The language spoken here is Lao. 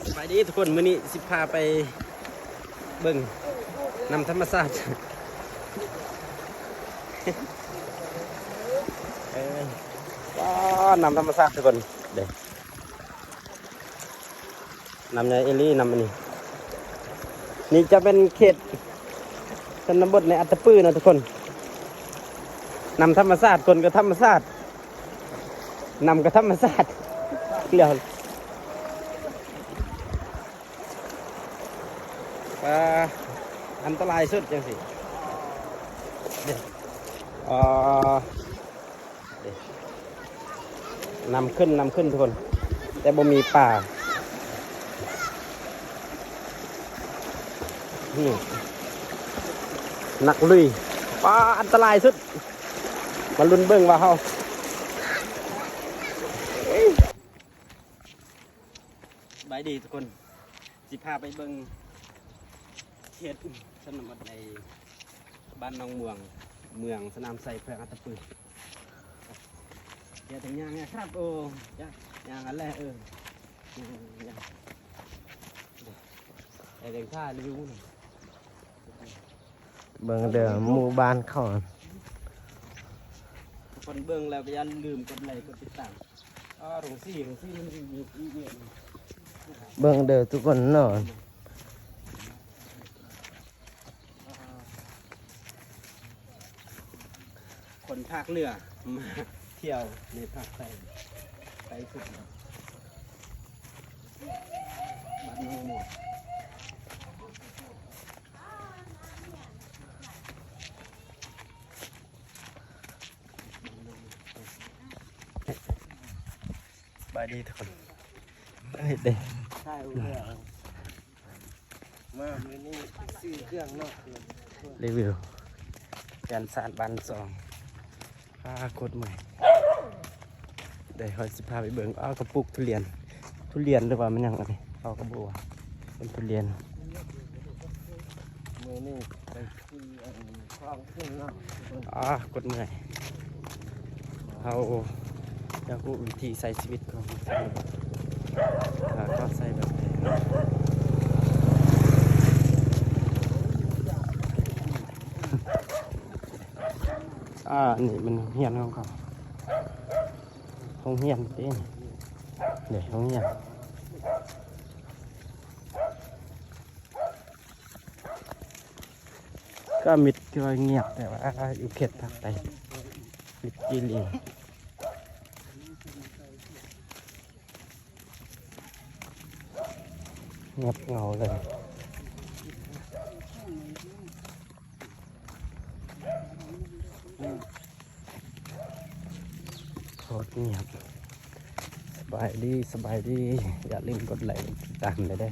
ສະບາຍດີທຸກຄົນ ມື້ນີ້ຊິພາໄປເບິ່ງນ້ຳທຳມະຊາດ ເອີ ວ້າ ນ້ຳທຳມະຊາດທຸກຄົນ ເດ້ ນ້ຳໃຫຍ່ອີ່ຫຼີ ນ້ຳອັນນີ້ ນີ້ຈະເປັນເຂດຊົນນະບົດໃນອັດຕະປືເນາະທຸກຄົນ ນ້ຳທຳມະຊາດ ຄົນກໍທຳມະຊາດ ນ້ຳກໍທຳມະຊາດ ແລ້ວ ອ່າ ອັນຕະລາຍສຸດຈັ່ງຊີ້ ເດ້ ອ່າ ເດ້ ນ້ຳຂຶ້ນ ນ້ຳຂຶ້ນທຸກຄົນ ແຕ່ບໍ່ມີປາ ນີ້ ນັກລຸຍ ປາ ອັນຕະລາຍສຸດ ມາລຸ້ນເບິ່ງວ່າເຮົາ ສະບາຍດີທຸກຄົນ ຊິພາໄປເບິ່ງເຂດຊົນນະບົດໃນບ້ານໜອງມ່ວງ ເມືອງສະໜາມໄຊ ແຂວງອັດຕະປື ຢ່າແຕ່ງຍ່າງ ຢ່າ ໂອ້ ຢ່າ ຍ່າງຫັ້ນແຫຼະ ເອີ ຍ່າງ ຍ່າງ ໄປເບິ່ງທ່າຣີວິວ ເບິ່ງເດີ ໝູ່ບ້ານເຂົາ ທຸກຄົນເບິ່ງແລ້ວກໍຢ່າລືມກົດໄລກົດຕິດຕາມ ອໍ ໂຮງສີ ໂຮງສີ ເບິ່ງເດີທຸກຄົນເນາະ ຄົນພາກເໜືອມາທ່ຽວໃນພາກໃຕ້ ໃຕ້ສຸດ ບ້ານໜອງມ່ວງ ສະບາຍດີທຸກຄົນ ເອີ ເດ້ ຖ່າຍຮູບແລ້ວ ມາມື້ນີ້ຊື້ເຄື່ອງເນາະ ຣີວິວ ແກ່ນສານບ້ານຊ່ອງ ອາ ໂຄດເມື່ອຍ ເດ້ ເຮົາຊິພາໄປເບິ່ງ ອາ ເຂົາປູກທຸລຽນ ທຸລຽນ ຫຼືວ່າແມ່ນຫຍັງອັນນີ້ ເຂົາກໍບໍ່ວ່າ ເປັນທຸລຽນ ມື້ນີ້ໄປຊື້ອັນຂອງກິນເນາະ ອາ ໂຄດເມື່ອຍ ເຮົາຢາກຮູ້ວິທີໃຊ້ຊີວິດຂອງຊາວ ວ່າເຂົາໃຊ້ແບບໃດ ອາ ອັນນີ້ແມ່ນໂຮງຮຽນຂອງເຂົາ ໂຮງຮຽນເດ້ ເດ້ ໂຮງຮຽນ ກໍມິດ ຄືວ່າງຽບ ແຕ່ວ່າຢູ່ເຂດພາກໃຕ້ ມິດອີ່ຫຼີ ງຽບເຫງົາເລີຍ ໂຄດງຽບ ສະບາຍດີ ສະບາຍດີ ຢ່າລືມກົດໄລກົດຕິດຕາມເດີ ເດີ